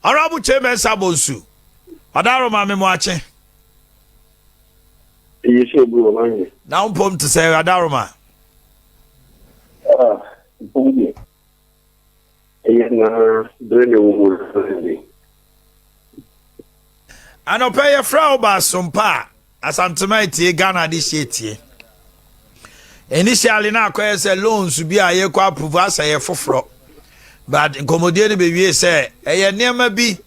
Honorable Chairman Sabonsu, Ɔdaro Maame Moakye. Eyi sɛ obi wɔ m'ahene. Na wo mpom te sɛ Adaroma. Ah, mpom deɛ, ɛyɛ na bere na ɛwɔ mu no de. Anɔpɛ yɛfrɛ wo ba asompa a Asantema etie Ghana de hyɛ etie. Initially na akɔyɛ sɛ loans bi a yɛkɔ approve asɛ yɛ foforɔ. But nkɔmmɔdie no bɛwie sɛ ɛyɛ nneɛma bi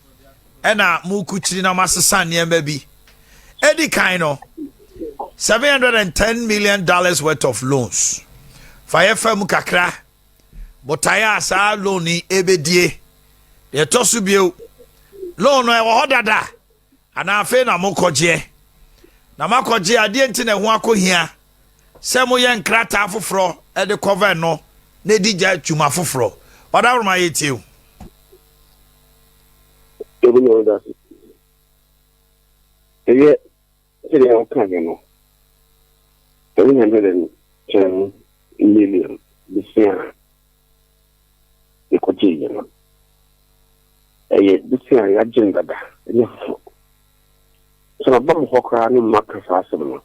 ɛna mokukyiri na moasesa nneɛma bi. Edi kan no, $710 million worth of loans. Fa yɛfa mu kakra. Botaeɛ a saa loan yi ebedie. Deɛ ɛtɔ so bio, loan no ɛwɔ hɔ dada anaa afei na mokɔgyeɛ? Na moakɔgye adeɛ nti na ɛho akɔhia sɛ moyɛ nkrataa foforɔ de cover no na ɛdi gya twuma foforɔ. Ɔdaworoma, yɛtie o. Ebi na ɔda so. Ɛyɛ sɛdeɛ wɔkaeɛ no, 710 million besia a yɛkɔgyeeɛ no, ɛyɛ besia a yɛagye no dada, ɛnyɛ foforɔ. Sɛ maba mo hɔ koraa ne mma ka saa asɛm no,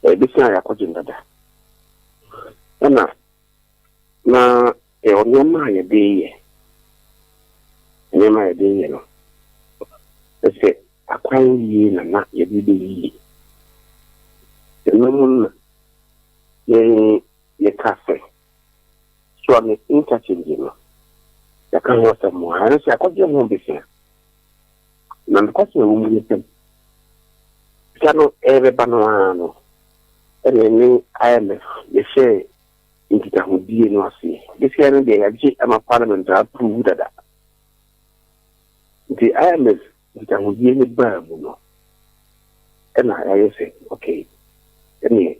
ɛyɛ besia a yɛakɔgye no dada. Ɛna na ɛwɔ nneɛma a yɛde yɛ, nneɛma a yɛde yɛ no, ɛsɛ akwan yie na yɛde bɛyie. Ɛno mu na yɛn yɛka sɛ Suame interchange no, yɛka ho asɛm wɔ ha, ɛno sɛ yɛakɔgye ho besia. Na nokwasɛm a ɛwɔ mu ne sɛ, sika no ɛrebɛba no ara no, ɛna ɛne IMF yɛhyɛɛ nkitahodie no aseɛ. Besia no deɛ, yɛagye ama Parliament approve dada. Nti IMF nkitahodie no baa mu no, ɛna yɛayɛ sɛ okay, ɛneɛ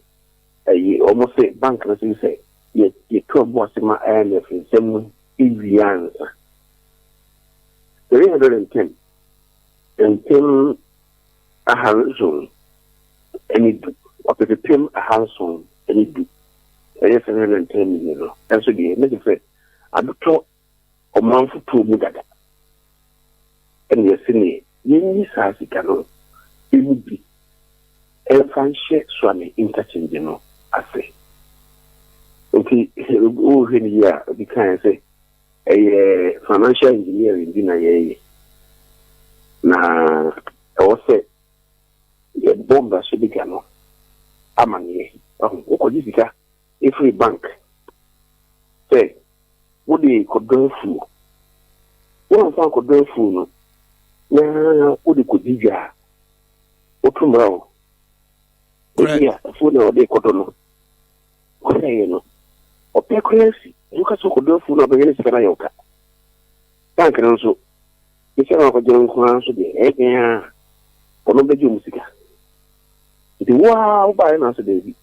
ɛyi wɔn sɛ bank no sɛ yɛ yɛtu abo ase ma IMF nsɛm no ewie ansa. 310 710, 710,000, ɛyɛ 710 million no ɛnso deɛ ne sɛ adotɔ ɔman foforɔ mu dada, ɛna yɛsi ne yɛnyi saa sika no emu bi ɛmfa nhyɛ Suame interchange no ase. Nti wohwɛ no yie a, obi kan sɛ ɛyɛ financial engineering bi na yɛyɛ, na ɛwɔ sɛ yɛbɔ mmarahyɛbadwa no amanneɛ. Wokɔgye sika ɛfiri bank sɛ wode kɔdɔ afuo, woamfa nkɔdɔ afuo no na wode kɔdi dwa a, woto mmara o. Ebi a afuo na wɔde kɔdɔ no kɔsɛeɛ no, ɔpɛ koraa si woka sɛ wokɔdɔ afuo no a, wobɛyɛ no sika no ayɛ wo ka. Bank no nso ne sɛ wakɔgye no nko ara nso deɛ, ɛyɛ den a ɔno bɛgye mu sika. Nti wo a wobaeɛ no ase daabi,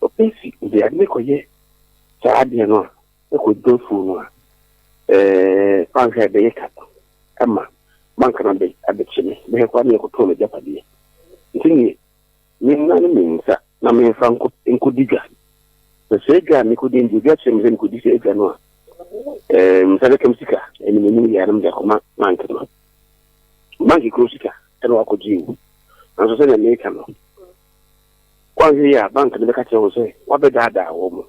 ɔpɛ si nti ade ne kɔyɛ saa adeɛ no a ɛkɔdɔ afuo no a, ɛɛ fanhwɛ a ɛbɛyɛ ka ama bank no abɛ abɛkye me bɛhwɛ koraa ne yɛkɔtɔn no agyapadeɛ. Nti neɛ menna ne me nsa na memfa nkɔdi dwa, na sɛ dwa a mekɔdi nti obi akyerɛ me sɛ mekɔdi sɛ adwa no a, nsa bɛka m sika anim anim yɛ anam de akɔma bank no. Bank kuro sika ɛna wakɔgye wo, nanso sɛdeɛ meka no, woanhwɛ yi a, bank no bɛka kyerɛ wo sɛ woabɛdaadaa wɔ mo,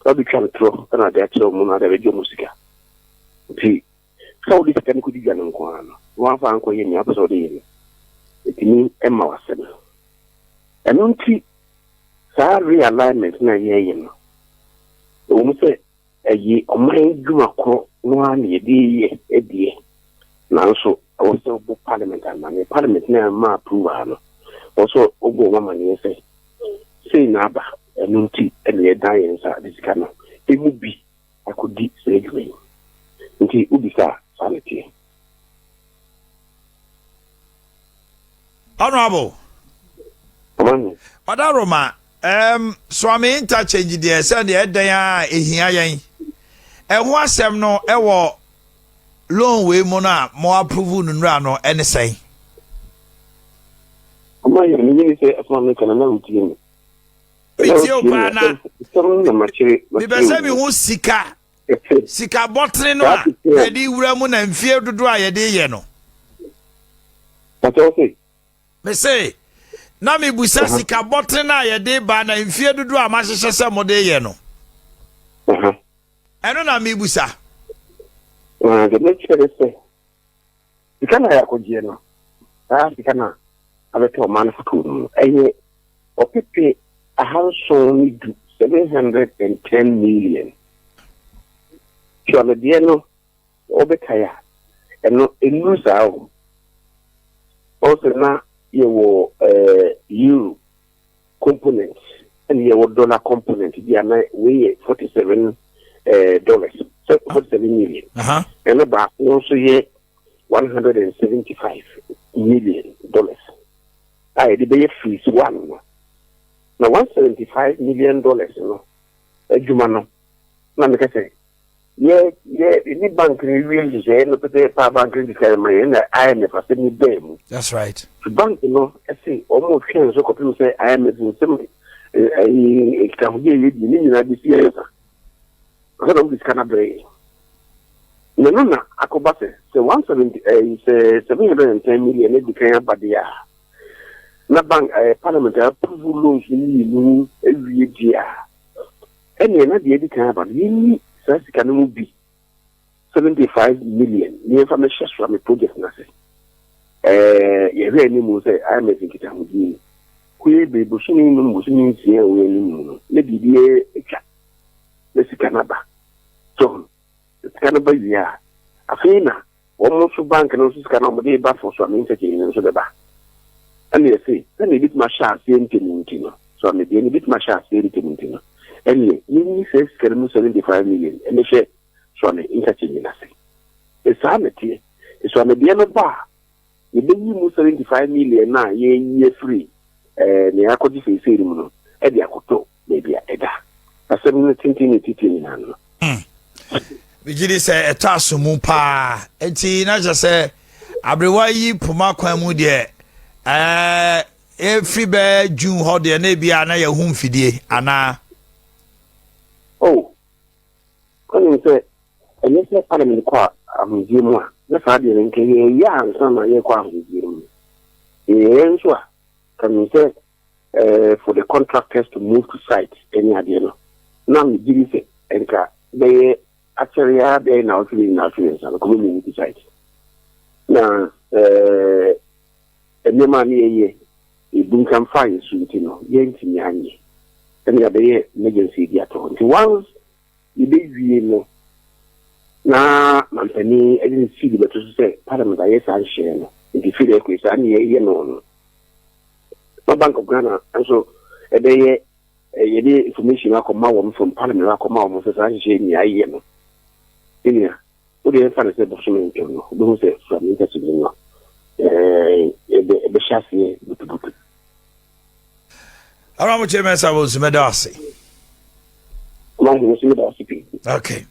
wabɛtwa ntorɔ ɛna ade akyerɛ wo mu na ade abɛgye mu sika. Nti sɛ wode sika no kɔdi dwa no nko ara no, woamfa ankɔyɛ nea wopɛ sɛ wode yɛ no, ɛtumi ma w'asɛm. Ɛno nti saa realignment na yɛyɛ no, ɛwɔ mu sɛ ɛyɛ ɔman dwuma korɔ no ara na yɛde yɛ deɛ, nanso ɛwɔ sɛ wobɔ Parliament amanneɛ. Parliament na ɛma approval no, ɛwɔ sɛ wobɔ wɔn amanneɛ sɛ sei na aba. Ɛno nti ɛna yɛdan yɛn nsa de sika no emu bi akɔdi saa adwuma yi. Nti wobisa a, saa na teɛ. Honorable Ɔdaroma, Suame interchange deɛ, sɛdeɛ ɛdɛn a ɛhia yɛn, ɛho asɛm no ɛwɔ loan wei mu no a mo approve no nnura no, ɛne sɛn? Ɔma yɛ menyini sɛ ɛsoma meka na wotie me. Metie wo paa na mepɛ sɛ mehu sika. Sika bɔtene no a yɛde wura mu na mfie dodoɔ a yɛde yɛ no. Mese, na mebusa sika bɔtene no a yɛde ba na mfie dodoɔ a mahyehyɛ sɛ mode yɛ no. Ɛno na mebusa. Deɛ mekyerɛ sɛ sika na yɛakɔgyeɛ no, saa sika na abɛtɔ ɔman no fotoɔ no mu, ɛyɛ 710, 710 million. Suamedeɛ no wɔbɛkae a, ɛno ɛnuru saa o. Ɔsɛ na yɛwɔ euro component ɛne yɛwɔ dollar component bi a na wei yɛ 47 dollars, 47 million. Ɛno baako nso yɛ $175 million a yɛde bɛyɛ phase one no. Na $175 million no adwuma no na meka sɛ yɛ yɛ ne bank no wie nhyehyɛeɛ no pɛpɛ paa, bank no de sika ma yɛn na IMF asɛm ni bɛɛ mu. That's right. Bank no ɛsɛ wɔn twɛn so kɔpem sɛ IMF nsɛm ɛyi nkitahodie a yɛdi ne nyinaa bɛsi yɛn nsa ɔsɛ na wɔn de sika no abrɛ yɛn. Na no na akɔba sɛ 170 ɛyi sɛ 710 million edi kan aba deɛ a, na bank parliament approve loans no mmienu awie deɛ a, ɛnneɛ na deɛ edi kan aba no, yɛnyi saa sika no mu bi, 75 million, ne yɛmfa mɛhyɛ Suame project n'ase. Yɛhwɛ anim sɛ IMF nkitahodie yi koye bere bosome 5, bosome 6 a wɔyɛ anim no na biribi atwa na sika no aba. So sika no ba wie a, afei na wɔn nso bank no nso sika no a wɔde ba fo Suame interchange no nso bɛba. Ɛna yɛsɛ sɛnea ebitumi ahyɛ aseɛ ntɛm nti no, Suame deɛ no ebitumi ahyɛ aseɛ ntɛm nti no, ɛnneɛ yɛnyi saa sika no mu 75 million ɛne hyɛ Suame interchange n'ase. Saa na teɛ. Suame deɛ no ba a, yɛbɛyi mu 75 million na yɛyi afiri nea akɔgye seesei no mu no ɛde akɔtɔ baabi a ɛda. Asɛm no tenten ne titi nyinaa no. Megye di sɛ ɛtɔ aso mu paa. Nti na kyerɛ sɛ aberewa yi poma kwan mu deɛ, ɛfiri bɛɛ June hɔ deɛ, na ebia na yɛho mfidie anaa? Oh, ɔnim sɛ ɛnyɛ sɛ parliament kɔ ahomegye mu a, na saa deɛ no nka yɛyɛ ansa na yɛkɔ ahomegye mu. Yɛyɛ nso a, kame sɛ for the contractors to move to site ɛne adeɛ no, na megye di sɛ nka bɛyɛ akyɛre a bɛyɛ 93 3 no kɔbɛ move to site. Na nneɛma a ne yɛyɛ ebu nkam fa yɛ so nti no, yɛntumi anyɛ ɛne yɛabɛyɛ emergency bi ato hɔ. Nti once yɛbɛwie no na mampanin de ne seal bɛto so sɛ parliament ayɛ saa nhyɛn no, nti firi akuri saa ne yɛyɛ no, na Bank of Ghana nso ɛbɛyɛ yɛde information akɔma wɔn from parliament akɔma wɔn sɛ saa nhyehyɛ ni ayɛ no. Ɛnua wode yɛmfa no sɛ bosome ntwam no, wobɛhu sɛ Suame interchange no ɛbɛhyɛ aseɛ butubutu. Honorable Chairman Sabo, meda ase. Ɔmanhene nso, meda ase pii. Okay.